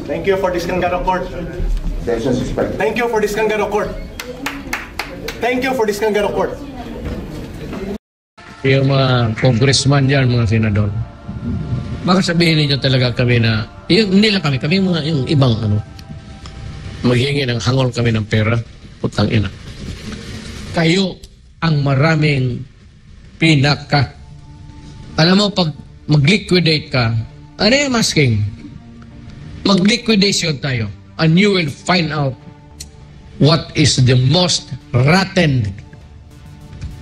Thank you for this kangaroo court. Thank you for this kangaroo court. Thank you for this kangaroo court. Yung mga congressman dyan, mga senador, baka sabihin ninyo talaga kami na, hindi lang kami mga yung ibang maghingi ng hangol kami ng pera, putang ina. Kayo ang maraming alam mo, pag mag-liquidate ka, ano yung masking? Mag-liquidation tayo, and you will find out what is the most rotten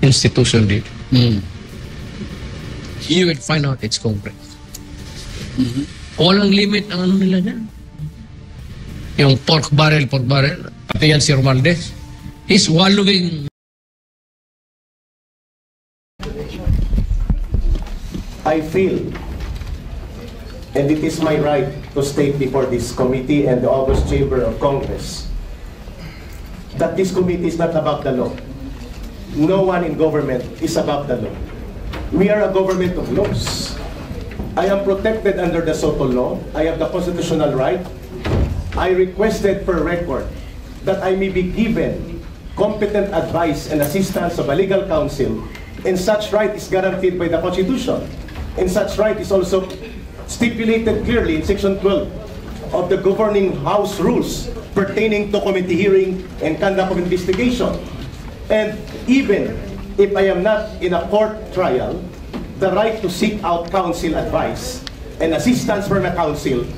institution dito. You will find out it's Congress. Walang limit ang ano nila dyan. Yung pork barrel, pati yan si Romualdez, he's wallowing. I feel, and it is my right to state before this committee and the August Chamber of Congress, that this committee is not above the law. No one in government is above the law. We are a government of laws. I am protected under the SOTO law. I have the constitutional right. I requested per record that I may be given competent advice and assistance of a legal counsel, and such right is guaranteed by the Constitution. And such right is also stipulated clearly in Section 12 of the Governing House Rules pertaining to committee hearing and conduct of investigation. And even if I am not in a court trial, the right to seek out counsel advice and assistance from a counsel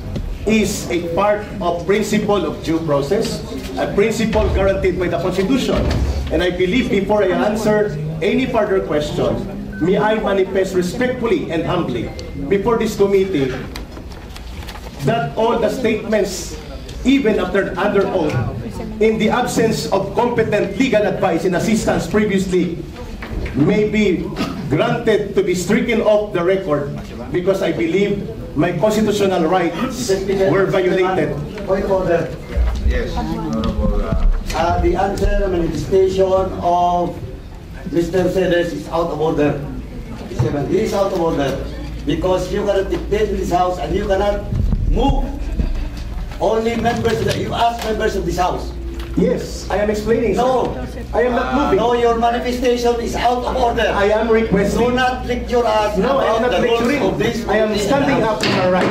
is a part of principle of due process, a principle guaranteed by the Constitution. And I believe before I answer any further question, may I manifest respectfully and humbly before this committee that all the statements, even after under oath, in the absence of competent legal advice and assistance previously, may be granted to be stricken off the record because I believe my constitutional rights were violated. Point order. Yes. The answer manifestation of Mr. Ceres is out of order. He is out of order because you cannot dictate in this house and you cannot move. Only members of you ask members of this house. Yes, I am explaining. No, I am not moving. No, your manifestation is out of order. I am requesting. Do not lecture us. No, I am not lecturing. I am standing up for my right.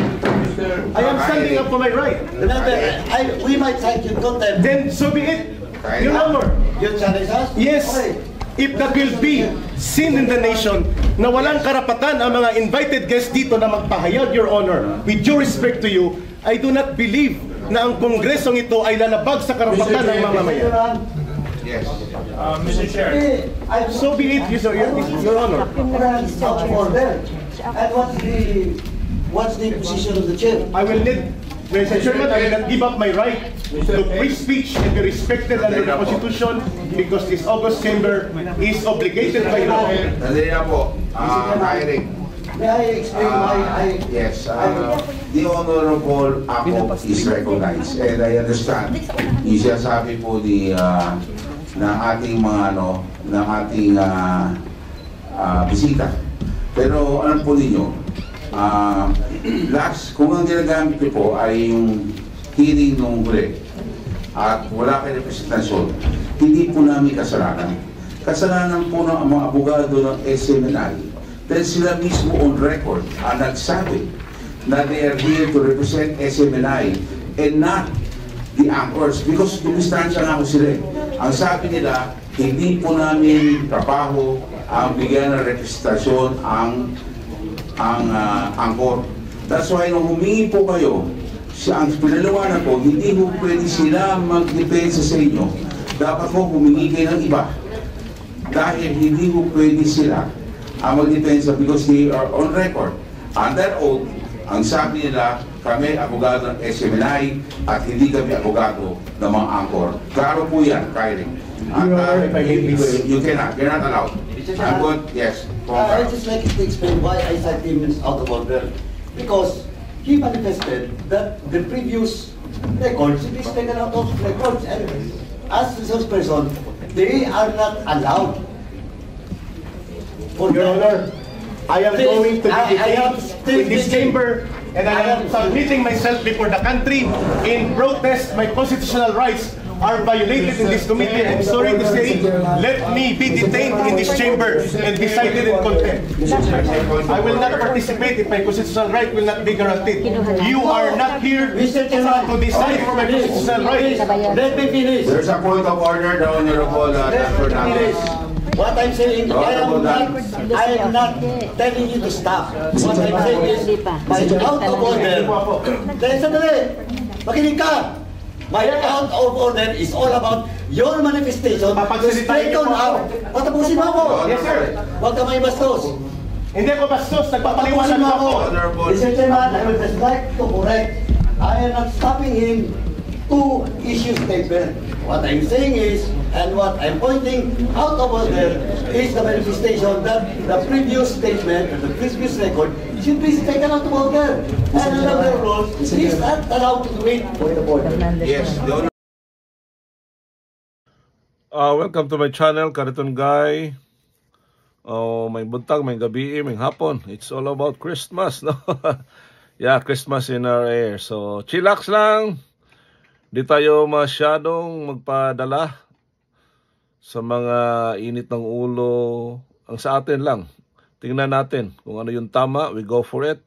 I am standing up for my right. Remember, we might cite you in contempt. Then so be it. Your Honor. You challenge us? Yes. Okay. If that will be seen in the nation na walang karapatan ang mga invited guests dito na magpahayag, Your Honor, with due respect to you, I do not believe na ang kongresong ito ay lalabag sa karapatan ng mamamayan. Yes. Mr. Chair. So be it, Your Honor. Out of order. And what's the position of the chair? I will need, Mr. Chairman, I will not give up my right to free speech and be respected under the Constitution because this August Chamber is obligated by law. Dali na po. Hiring. May I explain why Yes. The Honorable Ako is recognized and I understand. Yung sinasabi po ng ating mga ng ating bisita. Pero alam po ninyo, last, kung ang ginagamit ko po ay yung hearing nung huli at wala kay representasyon, hindi po namin kasalanan. Kasalanan po ng mga abogado ng SMNI dahil sila mismo on record ang nagsabi na they are here to represent SMNI and not the anchors because dumistansya nga ako sila. Ang sabi nila, hindi po namin trabaho ang bigyan ng representasyon ang anchor. That's why nung humingi po kayo, ang pinalawanan po, hindi po pwede sila magdepensa sa inyo. Dapat po humingi kayo ng iba. Dahil hindi po pwede sila magdepensa because they are on record. Under oath, ang sabi nila, kami abogado ng SMNI at hindi kami abogado ng mga anchor. Klaro po yan, Kyrie. You cannot, you're not allowed. I'm good, yes. I just like to explain why I cite him out of order. Because he manifested that the previous records, it is taken out of records. And as resource person, they are not allowed. Your Honor, I am going to be I am detained still in this speaking. chamber, and I am submitting myself before the country in protest. My constitutional rights are violated in this committee. I'm sorry to say, let me be detained in this chamber and be cited in contempt. I will not participate if my constitutional right will not be guaranteed. You are not here Mr. Chairman, to decide for my constitutional please, right. let me finish. There's a point of order, the Honorable Let me Fernandez. finish. What I'm saying, I am not telling you to stop. What I'm saying is, my out of order, dahil sandali, makinig ka. My out of order is all about your manifestation to straighten out. Patapusin mo ako. Yes, sir. Huwag ka may bastos. Hindi ako bastos, nagpapaliwanag Patapusin mo ako. ako. Mr. Chairman, I would just like to correct. I am not stopping him to issue statement. What I'm saying is, and what I'm pointing out of order is the manifestation that the previous statement, the previous record, should be taken out of order. And under the rules, he's not allowed to do it. Point of order. Yes, the Welcome to my channel, Kariton Guy. May buntag, may gabi, may hapon. It's all about Christmas, no? Yeah, Christmas in our air. So, chillax lang. Di tayo masyadong magpadala sa mga init ng ulo. Ang sa atin lang, tingnan natin kung ano yung tama, we go for it.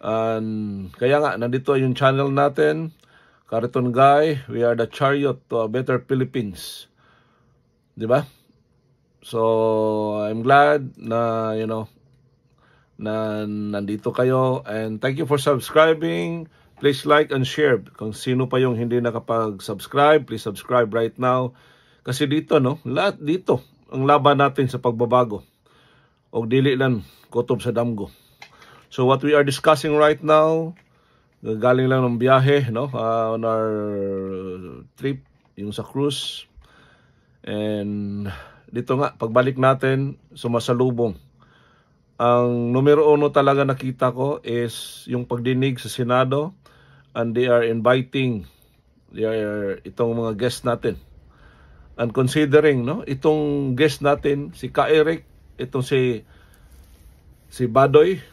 And kaya nga, nandito yung channel natin, Kariton Guy. We are the chariot to a better Philippines. Di ba? So, I'm glad na, na nandito kayo. And thank you for subscribing. Please like and share. Kung sino pa yung hindi nakapag-subscribe, please subscribe right now. Kasi dito, lahat dito, ang laban natin sa pagbabago. O dili lang, kutob sa damgo. So what we are discussing right now, galing lang ng biyahe, on our trip, yung sa cruise. And dito nga, pagbalik natin, sumasalubong. Ang numero 1 talaga nakita ko is yung pagdinig sa Senado, and they are inviting itong mga guests natin. And considering, itong guest natin, si Ka Eric, itong si Badoy,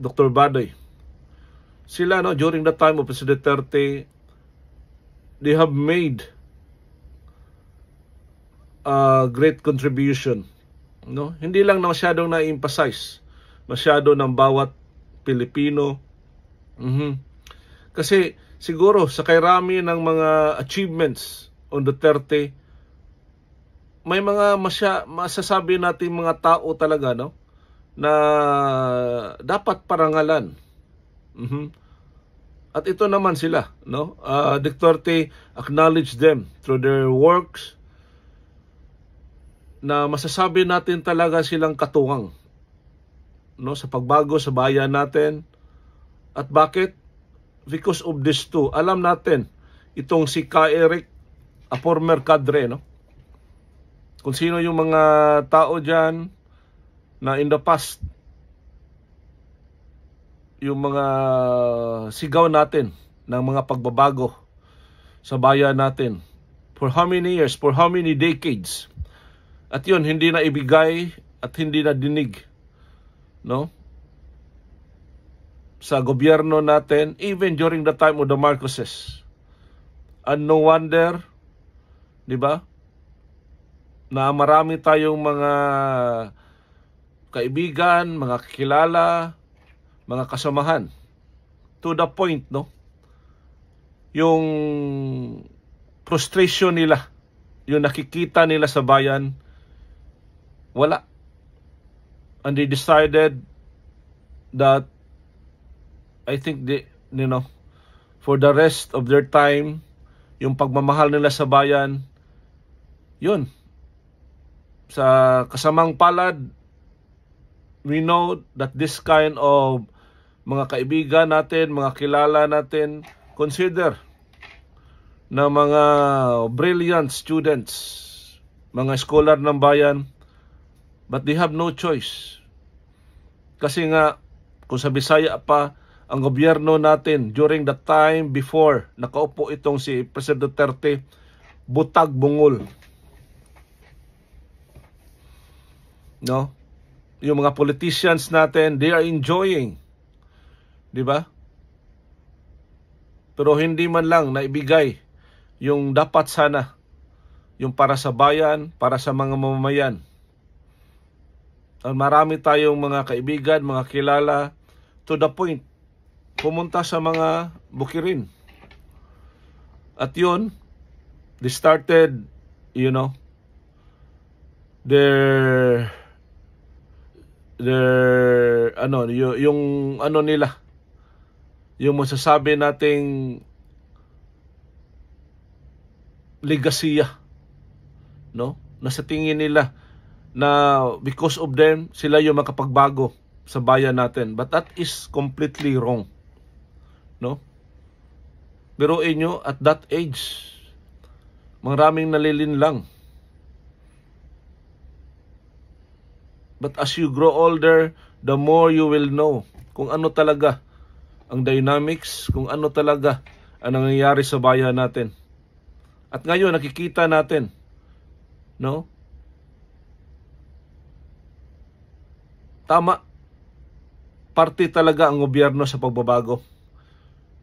Dr. Badoy. Sila, during the time of President Duterte, they have made a great contribution. Hindi lang na masyadong na-emphasize, masyado ng bawat Pilipino. Kasi siguro sa kairami ng mga achievements on Duterte, may mga masasabi natin mga tao talaga, na dapat parangalan. At ito naman sila, Duterte acknowledge them through their works, na masasabi natin talaga silang katuwang, sa pagbago sa bayan natin. At bakit? Because of this too. Alam natin, itong si Ka Eric, a former cadre, kung sino yung mga tao dyan na in the past, yung mga sigaw natin ng mga pagbabago sa bayan natin. For how many years? For how many decades? At yun, hindi na ibigay at hindi na dinig, sa gobyerno natin, even during the time of the Marcoses. And no wonder, di ba, na marami tayong mga kaibigan, mga kakilala, mga kasamahan. To the point, yung frustration nila, yung nakikita nila sa bayan, wala. And they decided that I think for the rest of their time, yung pagmamahal nila sa bayan, yun. Sa kasamang palad, we know that this kind of mga kaibigan natin, mga kilala natin, consider na mga brilliant students, mga scholar ng bayan, but they have no choice. Kasi nga, kung sa Bisaya pa, ang gobyerno natin during the time before nakaupo itong si President Duterte, butag bungol. yung mga politicians natin, they are enjoying. Di ba? Pero hindi man lang naibigay yung dapat sana, yung para sa bayan, para sa mga mamamayan. Marami tayong mga kaibigan, mga kilala, to the point, pumunta sa mga bukirin. At yun, they started, their yung nila, yung masasabi nating legasiya, no? Na sa tingin nila na because of them, sila yung makapagbago sa bayan natin. But that is completely wrong. No? Biruin nyo, at that age, maraming nalilinlang. But as you grow older, the more you will know kung ano talaga ang dynamics, kung ano talaga ang nangyayari sa bayan natin. At ngayon, nakikita natin, no? Tama, parte talaga ang gobyerno sa pagbabago.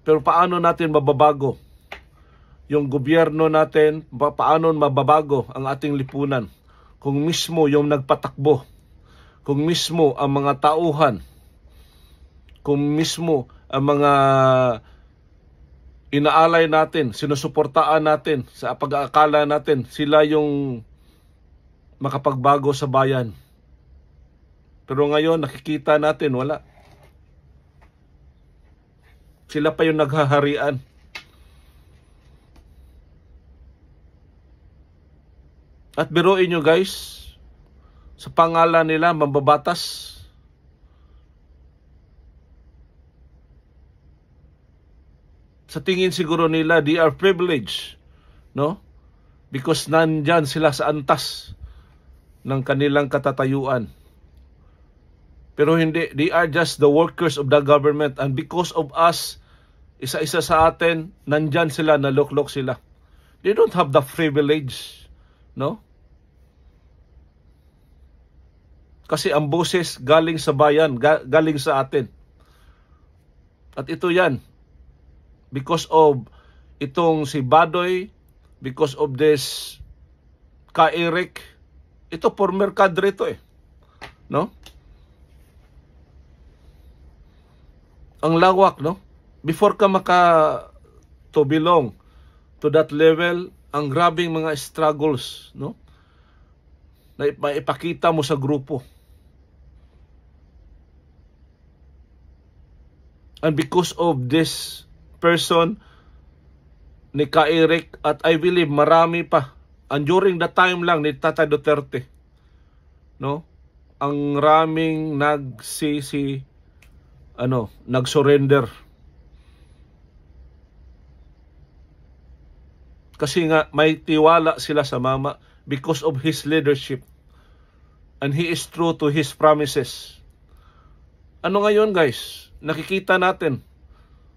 Pero paano natin mababago yung gobyerno natin? Paano mababago ang ating lipunan kung mismo yung nagpatakbo, kung mismo ang mga tauhan, kung mismo ang mga inaalay natin, sinusuportaan natin, sa pag-aakala natin, sila yung makapagbago sa bayan. Pero ngayon, nakikita natin, wala. Sila pa yung naghaharian. At biruin nyo guys, sa pangalan nila, mambabatas. Sa tingin siguro nila, they are privileged, no? Because nandyan sila sa antas ng kanilang katatayuan. Pero hindi, they are just the workers of the government, and because of us, isa-isa sa atin, nandyan sila, naluklok sila. They don't have the privilege, no? Kasi ang boses galing sa bayan, galing sa atin. At ito yan, because of itong si Badoy, because of this Ka-Eric, ito former cadre ito no? Ang lawak, no? Before ka to belong to that level, ang grabing mga struggles, no? Na ipakita mo sa grupo. And because of this person ni Ka-Eric, at I believe marami pa, and during the time lang ni Tatay Duterte, no? Ang raming nag-surrender. Kasi nga may tiwala sila sa mama because of his leadership. And he is true to his promises. Ano ngayon guys? Nakikita natin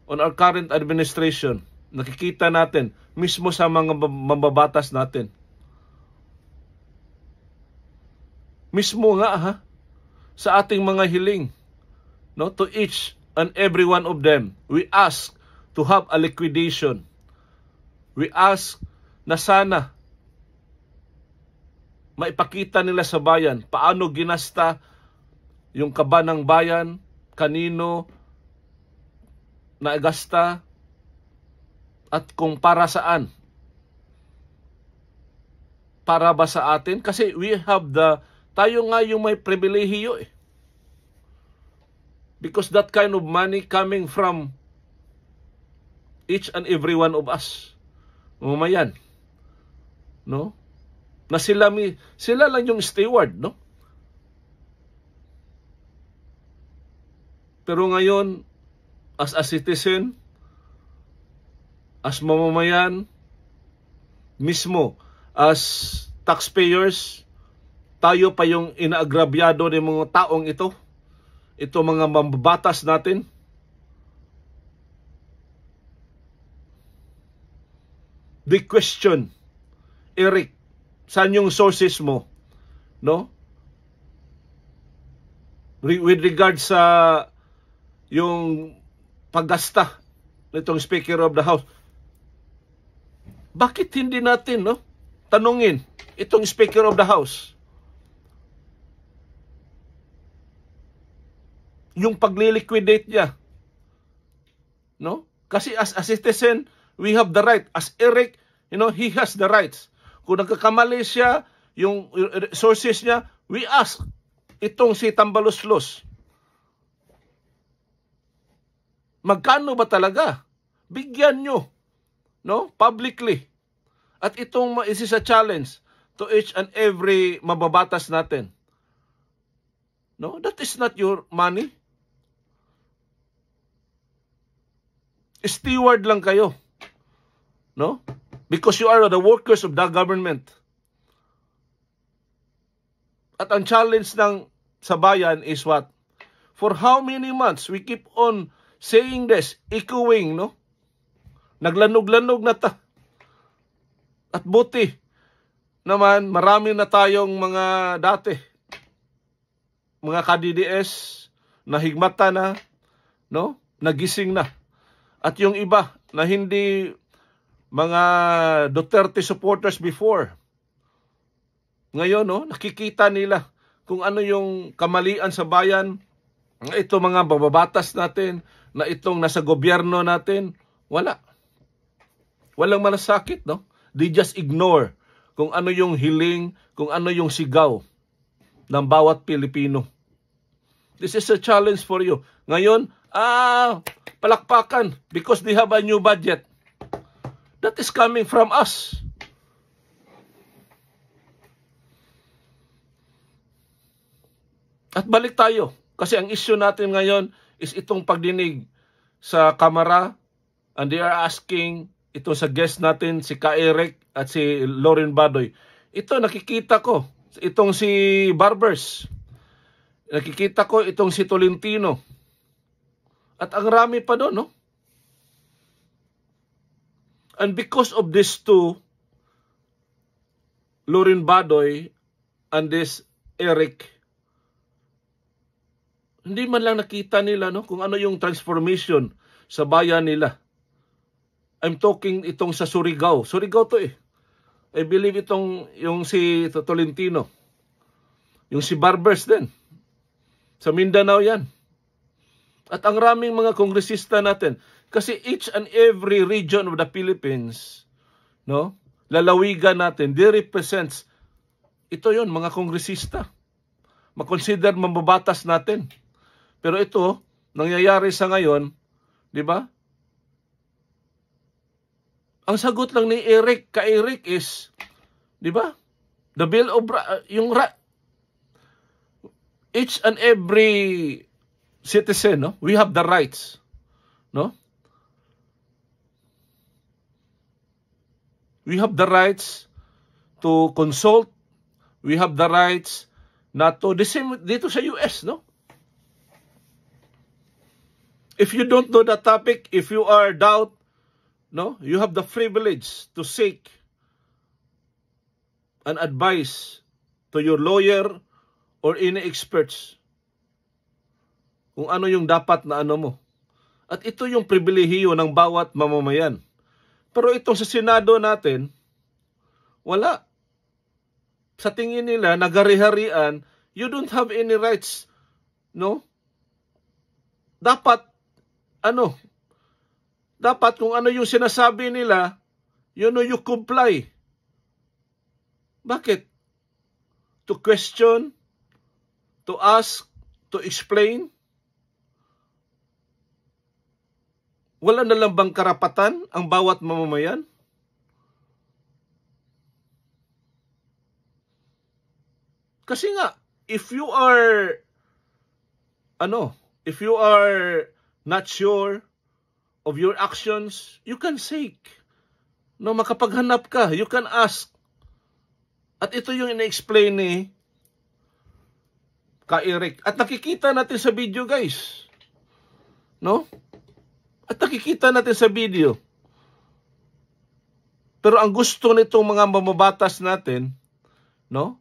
on our current administration, nakikita natin mismo sa mga mambabatas natin. Mismo nga sa ating mga hiling, no, to each and every one of them, we ask to have a liquidation. We ask na sana maipakita nila sa bayan paano ginasta yung kaba ng bayan, kanino naigasta, at kung para saan. Para ba sa atin? Kasi we have tayo nga yung may pribilehiyo Because that kind of money coming from each and every one of us. Mamayan. No? Na sila lang yung steward, no? Pero ngayon, as a citizen, as mamamayan, mismo, as taxpayers, tayo pa yung inaagrabyado ng mga taong ito mga mambabatas natin. The question, Eric, saan yung sources mo? No? with regard sa yung paggasta nitong Speaker of the House. Bakit hindi natin, no, tanungin itong Speaker of the House yung pagliliquidate niya, no? Kasi as a citizen, we have the right. As Eric, he has the rights. Kung nagkakamali siya, yung sources niya, we ask itong si Tambaluslos. Magkano ba talaga? Bigyan nyo, no? Publicly. At itong is a challenge to each and every mababatas natin. No? That is not your money. Steward lang kayo. No? Because you are the workers of the government. At ang challenge ng sa bayan is what? For how many months we keep on saying this, echoing, no? Naglanog-lanog na ta. At buti naman, marami na tayong mga dati, mga ka-DDS, nahigmata na, no? Nagising na. At yung iba na hindi mga Duterte supporters before, ngayon, no, nakikita nila kung ano yung kamalian sa bayan, ito mga bababatas natin, na itong nasa gobyerno natin, wala. Walang malasakit, no? They just ignore kung ano yung hiling, kung ano yung sigaw ng bawat Pilipino. This is a challenge for you. Ngayon, palakpakan because they have a new budget. That is coming from us. At balik tayo. Kasi ang issue natin ngayon is itong pagdinig sa Kamara, and they are asking ito sa guest natin, si Ka Eric at si Loren Badoy. Ito nakikita ko, itong si Barbers. Nakikita ko itong si Tolentino. At ang rami pa doon, no? And because of these two, Loren Badoy and this Eric, hindi man lang nakita nila, no, kung ano yung transformation sa bayan nila. I'm talking itong sa Surigao. Surigao to eh. I believe itong yung si Tolentino. Yung si Barbers din. Sa Mindanao yan. At ang raming mga kongresista natin. Kasi each and every region of the Philippines, no, lalawigan natin, they represents, ito yon mga kongresista. Makonsider mambabatas natin. Pero ito, nangyayari sa ngayon, di ba? Ang sagot lang ni Eric, Ka Eric is, di ba? The Bill of each and every citizen, no? We have the rights, no? We have the rights to consult. We have the rights not to, the same dito sa US, no? If you don't know the topic, if you are doubt, no, you have the privilege to seek an advice to your lawyer or any experts kung ano yung dapat na ano mo. At ito yung pribilehiyo ng bawat mamamayan. Pero itong sa Senado natin, wala. Sa tingin nila, nagari-harian, you don't have any rights, no? Dapat, dapat kung ano yung sinasabi nila, you comply. Bakit? To question, to ask, to explain. Wala na lang bang karapatan ang bawat mamamayan? Kasi nga, if you are not sure of your actions, you can seek. No, makapaghanap ka, you can ask. At ito yung ina-explain ni Ka Eric. At nakikita natin sa video, guys. No? At nakikita natin sa video. Pero ang gusto nitong mga mambabatas natin, no?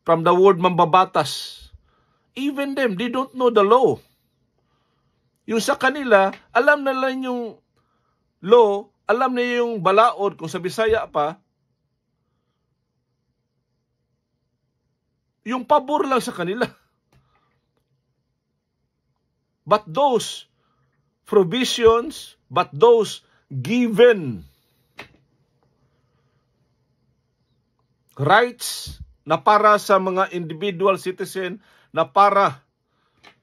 From the word mambabatas, Even them, they don't know the law. Yung sa kanila, alam na lang yung law, alam na yung balaod, kung sa Bisaya pa, yung pabor lang sa kanila. But those provisions, but those given rights na para sa mga individual citizen, na para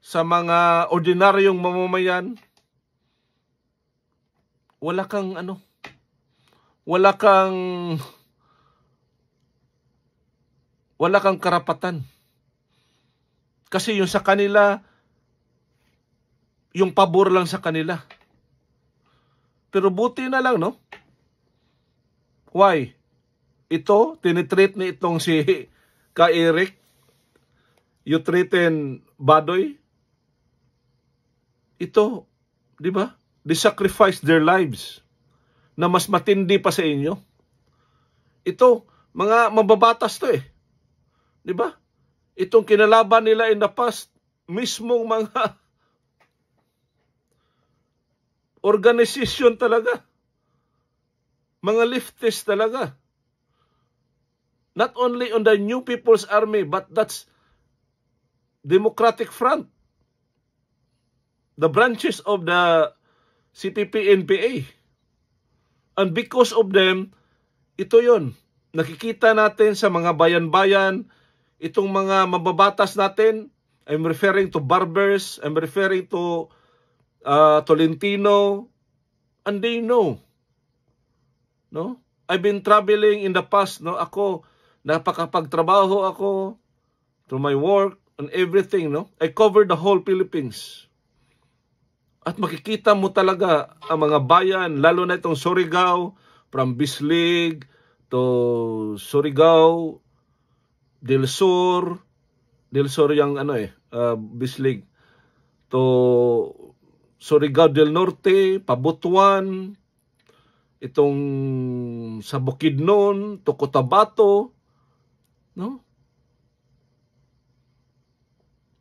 sa mga ordinaryong mamamayan, wala kang karapatan. Kasi yung sa kanila, yung pabor lang sa kanila. Pero buti na lang, no? Why? Ito, tinitreat ni itong si Ka Eric, you threaten Badoy. Ito, di ba? They sacrifice their lives na mas matindi pa sa inyo. Ito, mga mababatas to eh. Di ba? Itong kinalaban nila in the past, mismong mga organisasyon talaga. Mga leftist talaga. Not only on the New People's Army, but that's Democratic Front. The branches of the CPP-NPA. And because of them, ito yon. Nakikita natin sa mga bayan-bayan, itong mga mababatas natin, I'm referring to barbers, I'm referring to Tolentino, and they know. No? I've been traveling in the past, no? Ako, napakapagtrabaho ako through my work and everything, no? I covered the whole Philippines. At makikita mo talaga ang mga bayan, lalo na itong Surigao, from Bislig to Surigao, Del Sur yung Bislig, to Surigao del Norte, Pabutuan, itong sa Bukidnon, to Cotabato, no?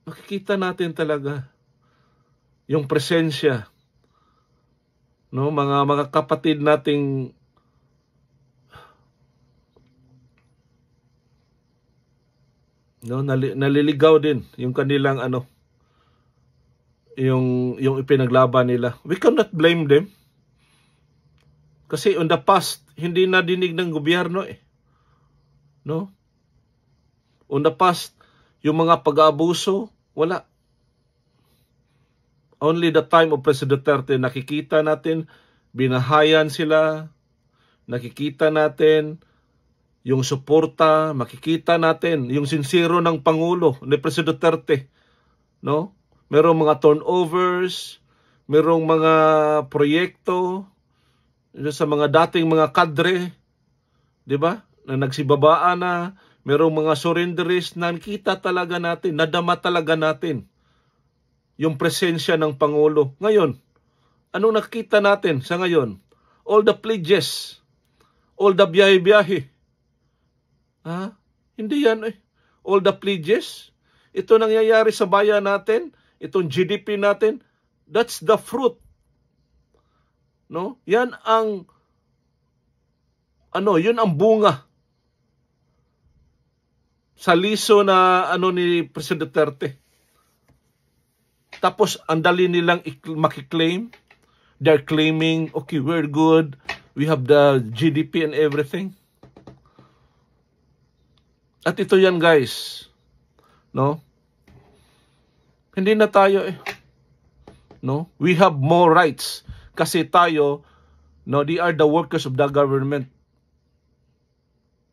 Makikita natin talaga yung presensya, no, mga kapatid nating naliligaw din yung kanilang yung ipinaglaban nila. We cannot blame them. Kasi on the past, hindi na dinig ng gobyerno eh. No? On the past, yung mga pag-aabuso, wala. Only the time of President Duterte, nakikita natin, binahayan sila, nakikita natin yung suporta, makikita natin yung sincero ng Pangulo ni President Duterte. No? Merong mga turnovers, merong mga proyekto sa mga dating mga kadre, di ba? Na nagsibabaan na, merong mga surrenderies na nakita talaga natin, nadama talaga natin yung presensya ng Pangulo. Ngayon, anong nakita natin sa ngayon? All the pledges, all the biyahe-biyahe. Hindi yan eh. All the pledges, ito nangyayari sa bayan natin, itong GDP natin, that's the fruit. No? Yan ang yun ang bunga sa liso na ni President Duterte. Tapos ang dali nilang makiklaim. They're claiming, okay, we're good. We have the GDP and everything. At ito yan, guys. No? Hindi na tayo eh. No? We have more rights. Kasi tayo, no, they are the workers of the government.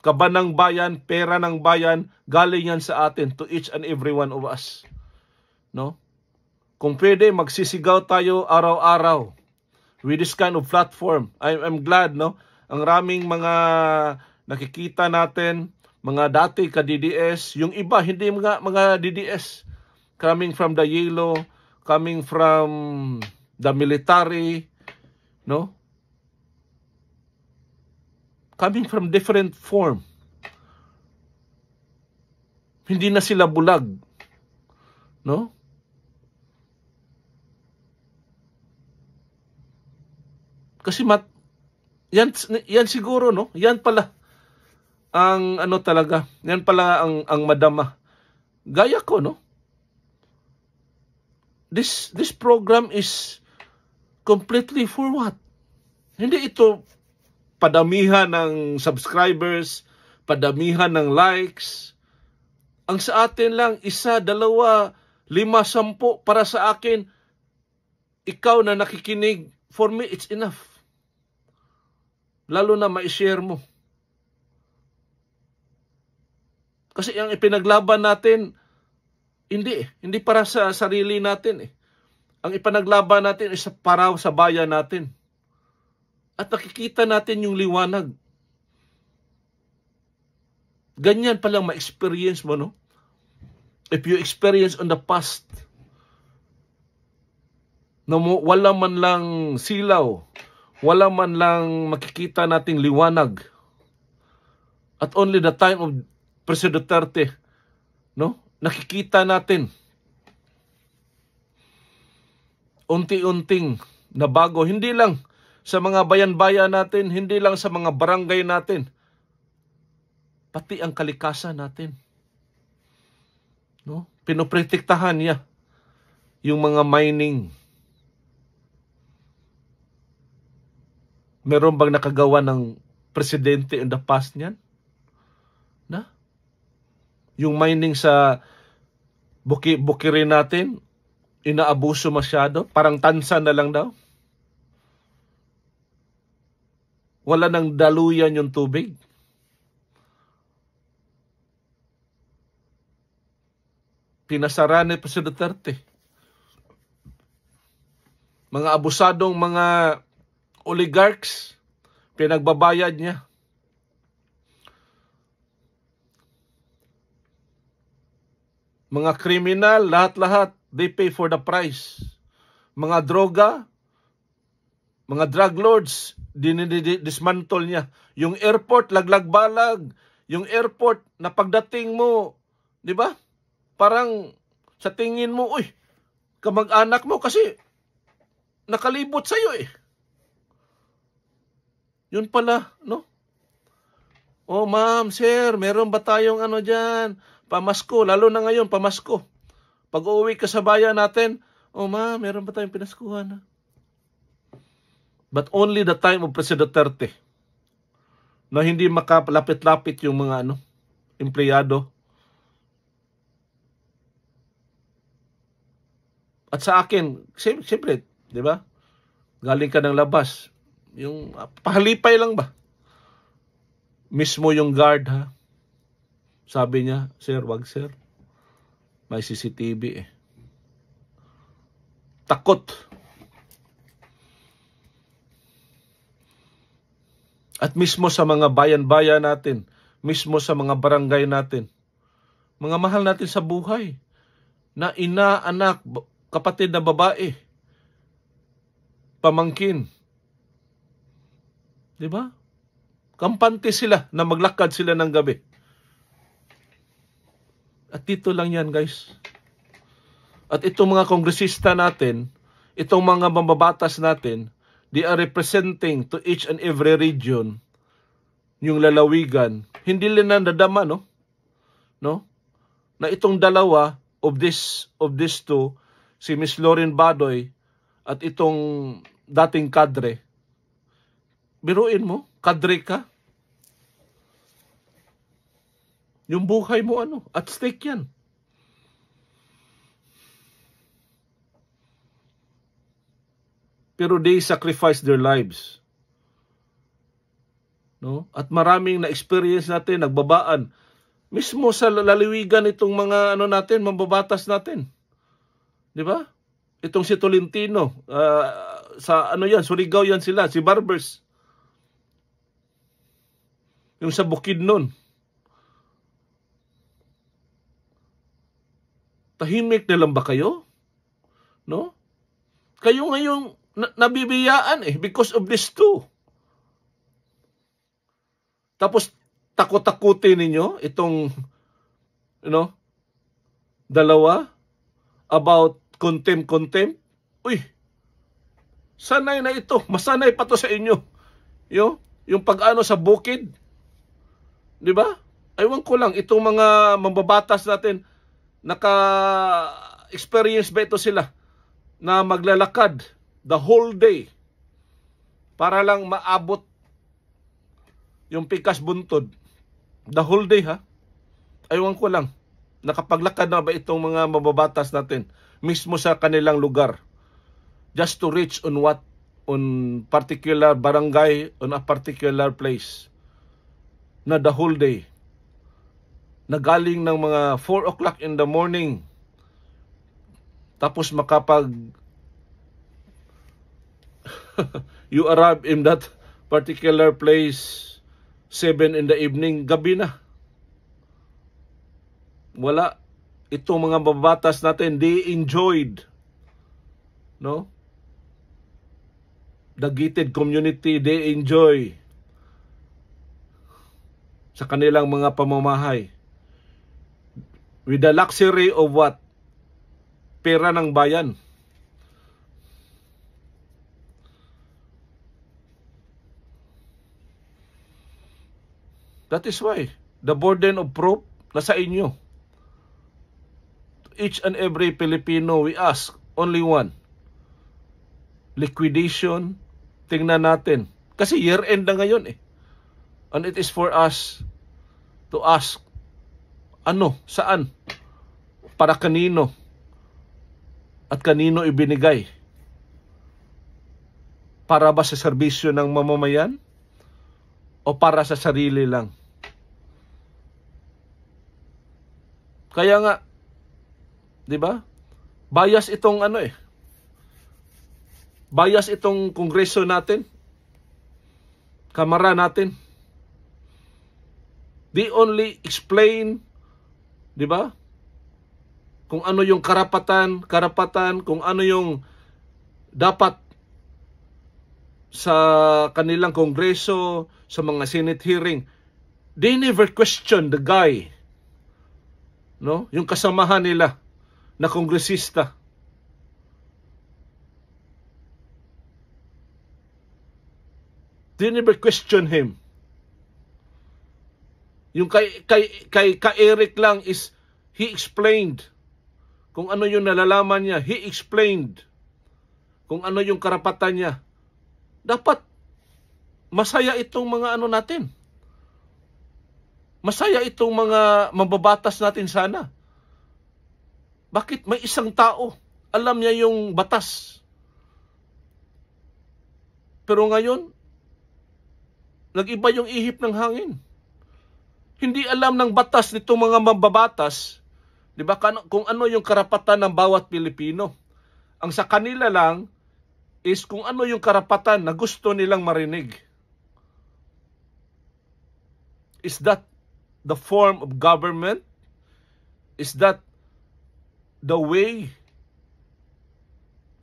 Kaba ng bayan, pera ng bayan, galing yan sa atin, to each and every one of us. No? Kung pwede, magsisigaw tayo araw-araw with this kind of platform. I'm glad, no? Ang raming mga nakikita natin, mga dati ka-DDS, yung iba, hindi mga DDS, coming from the yellow, coming from the military, no? Coming from different form. Hindi na sila bulag. No? Kasi yan siguro, no? Yan pala ang ano talaga. Yan pala ang madama. Gaya ko, no? This program is completely for what? Hindi ito padamihan ng subscribers, padamihan ng likes. Ang sa atin lang, 1, 2, 5, 10 para sa akin. Ikaw na nakikinig, for me, it's enough. Lalo na ma-share mo. Kasi ang ipinaglaban natin, hindi para sa sarili natin. Ang ipinaglaban natin ay para sa bayan natin. At nakikita natin yung liwanag. Ganyan palang ma-experience mo, no? If you experience on the past, na wala man lang silaw, wala man lang makikita nating liwanag. At only the time of President Duterte, no? Nakikita natin unti-unting nabago. Hindi lang sa mga bayan-bayan natin, hindi lang sa mga barangay natin, pati ang kalikasan natin. No? Pinoprotektahan niya yung mga mining. Meron bang nakagawa ng presidente in the past niyan? Na? Yung mining sa bukirin natin, inaabuso masyado, parang tansa na lang daw. Wala nang daluyan yung tubig. Pinasara ni President Duterte. Mga abusadong mga oligarchs, pinagbabayad niya. Mga kriminal, lahat-lahat, they pay for the price. Mga droga, mga drug lords, dismantle niya. Yung airport, laglag-balag. Yung airport, na pagdating mo, di ba? Parang sa tingin mo, uy, kamag-anak mo kasi nakalibot sa'yo eh. Yun pala, no? Oh, ma'am, sir, meron ba tayong ano dyan? Pamasko, lalo na ngayon, pamasko. Pag uuwi ka sa bayan natin, oh, ma'am, meron ba tayong pinaskuhan? But only the time of President Duterte na hindi makalapit-lapit yung mga empleyado. At sa akin, siyempre, di ba? Galing ka ng labas. Yung pahalipay lang ba? Mismo yung guard, ha? Sabi niya, sir, wag sir. May CCTV eh. Takot. At mismo sa mga bayan-bayan natin, mismo sa mga barangay natin, mga mahal natin sa buhay, na ina, anak, kapatid na babae, pamangkin. Di ba? Kampante sila na maglakad sila ng gabi. At dito lang yan, guys. At itong mga kongresista natin, itong mga mambabatas natin, they are representing to each and every region yung lalawigan. Hindi nila nadama, no? Na itong dalawa of this two, si Miss Lauren Badoy at itong dating kadre, biruin mo, kadre ka. Yung buhay mo at stake yan. Pero they sacrifice their lives. No? At maraming na-experience natin, nagbabaan. Mismo sa lalawigan itong mga natin, mambabatas natin. Di ba? Itong si Tolentino, sa Surigao yan sila, si Barbers. Yung sa Bukidnon. Tahimik na lang ba kayo? No? Kayo ngayong nabibiyaan because of this too. Tapos takot-takutin ninyo itong dalawa. about contempt. Uy, sanay na ito. Masanay pa to sa inyo. Yung pag-ano sa bukid. Di ba? Aywan ko lang, itong mga mambabatas natin, naka-experience ba ito sila na maglalakad the whole day para lang maabot yung pikas buntod. The whole day, ha? Aywan ko lang, nakapaglakad na ba itong mga mababatas natin mismo sa kanilang lugar just to reach on particular barangay, on a particular place na the whole day, na galing ng mga 4 o'clock in the morning, tapos you arrive in that particular place 7 in the evening, gabi na. Wala. Itong mga babatas natin, they enjoyed, no? The gated community, they enjoy sa kanilang mga pamamahay with the luxury of what? Pera ng bayan. That is why the burden of proof nasa inyo. Each and every Filipino, we ask only one. Liquidation, tingnan natin. Kasi year-end na ngayon eh. And it is for us to ask, ano, saan, para kanino, at kanino ibinigay? Para ba sa serbisyo ng mamamayan? O para sa sarili lang? Kaya nga, di ba? Bias itong bias itong kongreso natin, kamara natin. They only explain, di ba? Kung ano yung karapatan, kung ano yung dapat sa kanilang kongreso, sa mga Senate hearing. They never question the guy, no? Yung kasamahan nila na kongresista. They never question him. Yung kay Eric lang is, he explained kung ano yung nalalaman niya. He explained kung ano yung karapatan niya. Dapat masaya itong mga natin. Masaya itong mga mababatas natin sana. Bakit may isang tao, alam niya yung batas. Pero ngayon, nag-iba yung ihip ng hangin. Hindi alam ng batas nitong mga mababatas, di ba, kung ano yung karapatan ng bawat Pilipino. Ang sa kanila lang is kung ano yung karapatan na gusto nilang marinig. Is that the form of government? Is that the way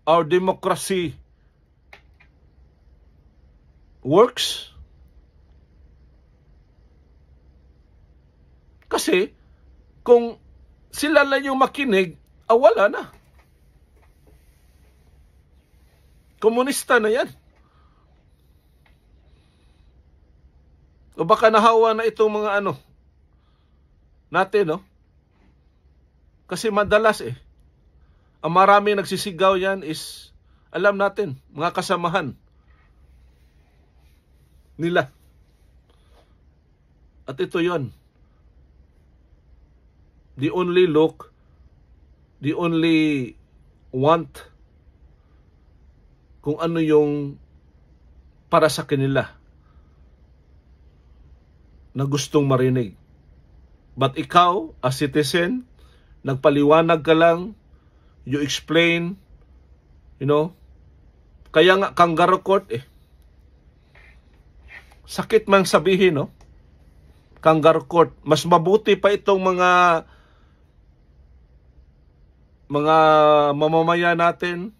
our democracy works? Kasi, kung sila lang yung makinig, wala na. Komunista na yan. O baka nahawa na itong mga natin, no? Kasi madalas ang maraming nagsisigaw yan is, alam natin, mga kasamahan nila. At ito yon. They only look, they only want kung ano yung para sa kanila na gustong marinig. But ikaw, as citizen, nagpaliwanag ka lang, you explain, kaya nga kangaroo court sakit man sabihin, no? Kangaroo court. Mas mabuti pa itong mga mamamayan natin,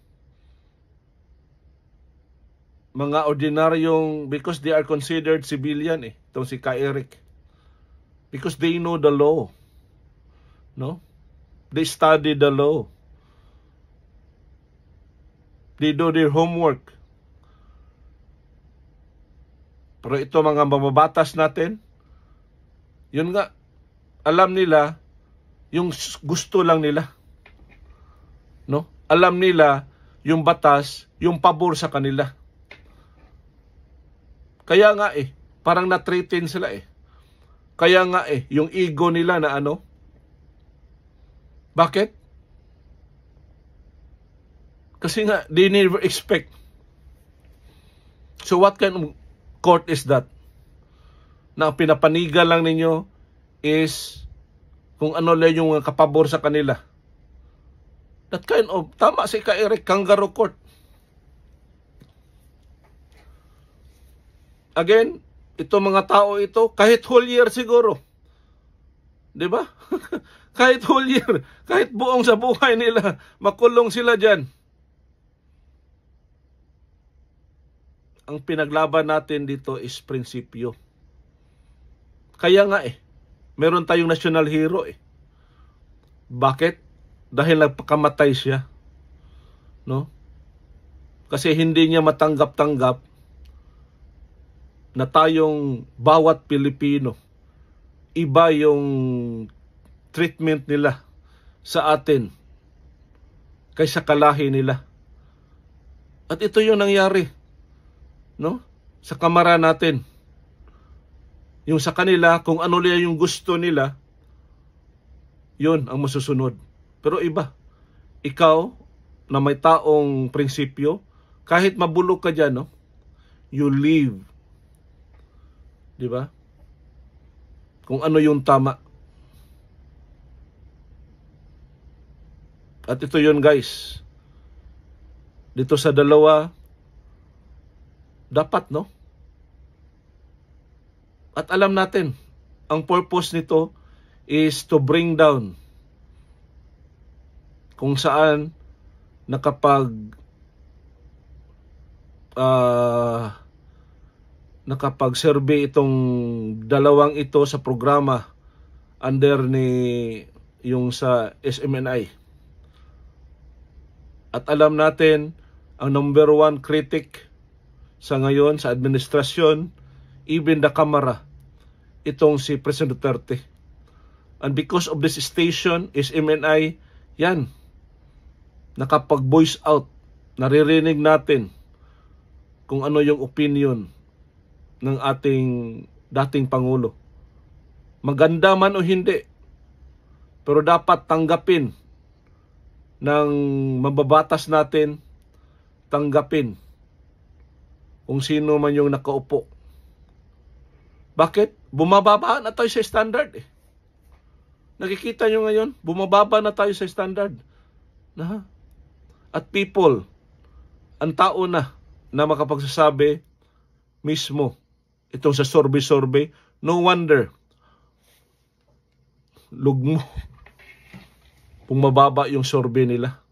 mga ordinaryong, because they are considered civilian itong si Ka Eric. Because they know the law. No? They study the law. They do their homework. Pero ito mga mababatas natin, yun nga, alam nila yung gusto lang nila. No? Alam nila yung batas, yung pabor sa kanila. Kaya nga parang na-threaten sila Kaya nga yung ego nila na ano. Bakit? Kasi nga, they never expect. So what kind of court is that? Na ang pinapanigal lang ninyo is kung ano lang yung kapabor sa kanila. That kind of, tama si Eric, kangaroo court. Again, ito mga tao ito, kahit whole year siguro. Di ba? Kahit whole year, kahit buong sa buhay nila, makulong sila dyan. Ang pinaglaban natin dito is prinsipyo. Kaya nga meron tayong national hero Bakit? Dahil nagpakamatay siya. No? Kasi hindi niya matanggap-tanggap na tayong bawat Pilipino, iba yung treatment nila sa atin kaysa kalahi nila. At ito yung nangyari, no? Sa kamara natin. Yung sa kanila, kung ano nila yung gusto nila, yun ang masusunod. Pero iba, ikaw na may taong prinsipyo, kahit mabulok ka dyan, no? You live. Di ba? Kung ano yung tama. At ito yun, guys. Dito sa dalawa, dapat, no? At alam natin, ang purpose nito is to bring down kung saan nakapag-survey itong dalawang ito sa programa under ni yung sa SMNI. At alam natin, ang number one critic sa ngayon sa administrasyon, even the Kamara, itong si President Duterte. And because of this station, SMNI, yan, nakapag-voice out, naririnig natin kung ano yung opinion ng ating dating Pangulo. Maganda man o hindi, pero dapat tanggapin ng mababatas natin, tanggapin kung sino man yung nakaupo. Bakit? Bumababa na tayo sa standard Nakikita nyo ngayon, bumababa na tayo sa standard. At people, ang tao na makapagsasabi mismo, itong sa survey, no wonder, lugmo, bumababa yung survey nila.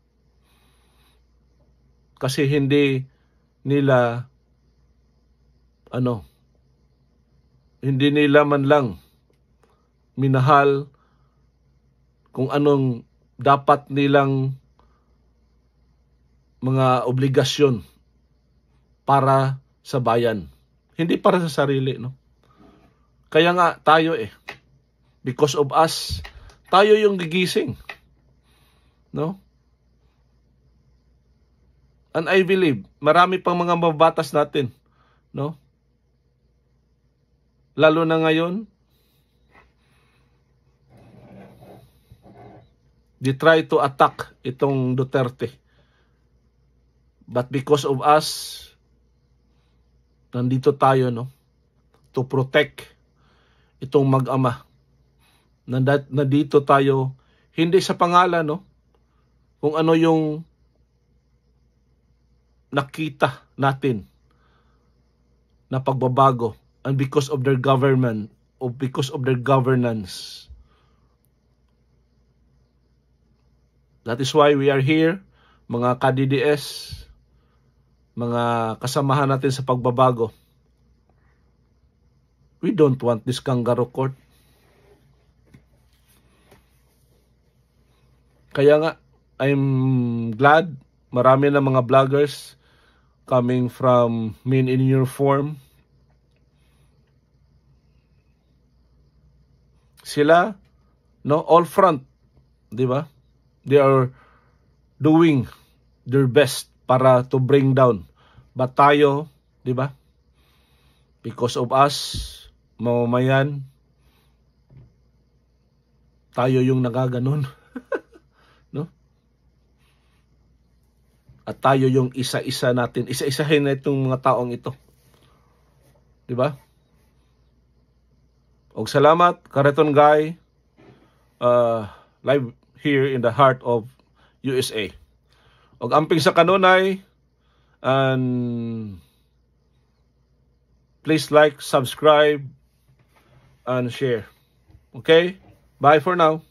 Kasi hindi nila, hindi nila man lang minahal kung anong dapat nilang mga obligasyon para sa bayan. Hindi para sa sarili, no? Kaya nga tayo because of us, tayo yung gigising, no? And I believe, marami pang mga mababatas natin, no? Lalo na ngayon, they try to attack itong Duterte. But because of us, nandito tayo, no? To protect itong mag-ama. Nandito tayo, hindi sa pangalan, no? Kung ano yung nakita natin na pagbabago, and because of their government, or because of their governance. That is why we are here, mga ka-DDS, mga kasamahan natin sa pagbabago. We don't want this kangaroo court. Kaya nga, I'm glad marami na mga vloggers coming from men in uniform. Sila, no, all front, di ba? They are doing their best para to bring down. But tayo, di ba? Because of us, mamamayan, tayo yung nagaganon. No? At tayo yung isa-isa natin, isa-isahin na itong mga taong ito. Di ba? Og salamat, Karaton Guy, live here in the heart of USA. Og amping sa kanunay, and please like, subscribe, and share. Okay? Bye for now.